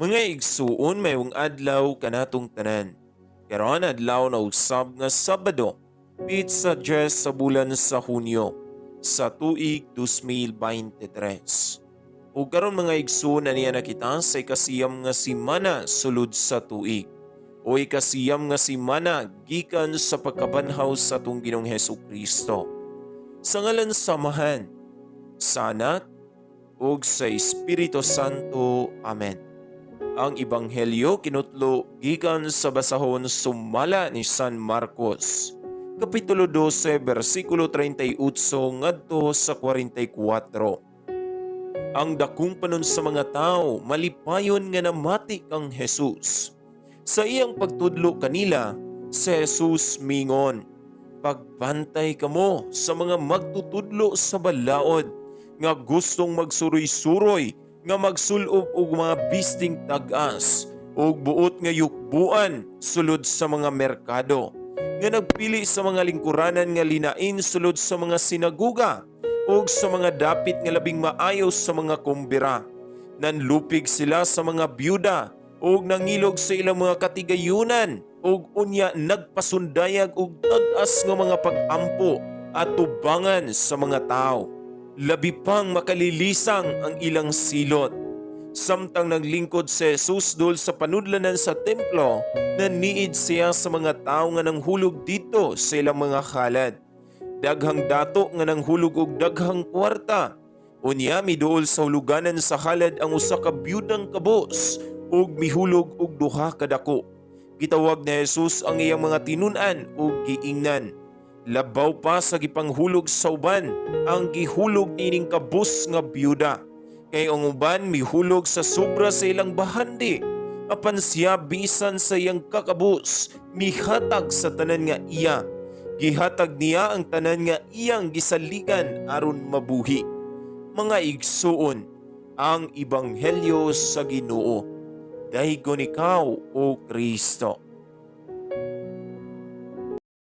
Mga igsuon, maayong adlaw kanatong tanan. Karon adlaw na usab nga Sabado, petsa 10 sa bulan sa Hunyo sa tuig 2023. Ug karon, mga igsuon, aniya na kita sa 9 nga simana sulod sa tuig, o 9 nga simana gikan sa pagkabanhaw sa atong Ginoong Hesus Kristo. Sa ngalan sa Amahan, sa Anak, ug sa Espiritu Santo. Amen. Ang Ebanghelyo kinutlo gikan sa basahon sumala ni San Marcos. Kapitulo 12, bersikulo 38 ngadto sa 44. Ang dakong panon sa mga tao malipayon nga namati kang Jesus. Sa iyang pagtudlo kanila, si Jesus mingon, "Pagbantay kamo sa mga magtutudlo sa balaod nga gustong magsuroy-suroy nga magsulob og mga bisting tag-as ug buot nga yukbuan sulod sa mga merkado, nga nagpili sa mga lingkuranan nga linain sulod sa mga sinaguga ug sa mga dapit nga labing maayo sa mga kumbira. Nanlupig sila sa mga byuda ug nangilog sa ilang mga katigayunan, ug unya nagpasundayag og tag-as nga mga pag-ampo at tubangan sa mga tao. Labi pang makalilisang ang ilang silot." Samtang naglingkod si Jesus dul sa panudlanan sa templo, naniid siya sa mga tao nga nanghulog didto sa ilang mga halad. Daghang dato nga nanghulog og daghang kwarta. Unya miduol sa huluganan sa halad ang usa ka byudang kabus ug mihulog og duha ka dako. Gitawag ni Jesus ang iyang mga tinun-an ug giingnan, "Labaw pa sa gipanghulog sa uban ang gihulog nining kabus nga byuda. Kay ang uban mihulog sa sobra sa ilang bahandi. Apan siya, bisan sa iyang kakabus, mihatag sa tanan nga iya. Gihatag niya ang tanan nga iyang gisaligan aron mabuhi." Mga igsuon, ang Ebanghelyo sa Ginoo. Daygon ikaw, O Kristo.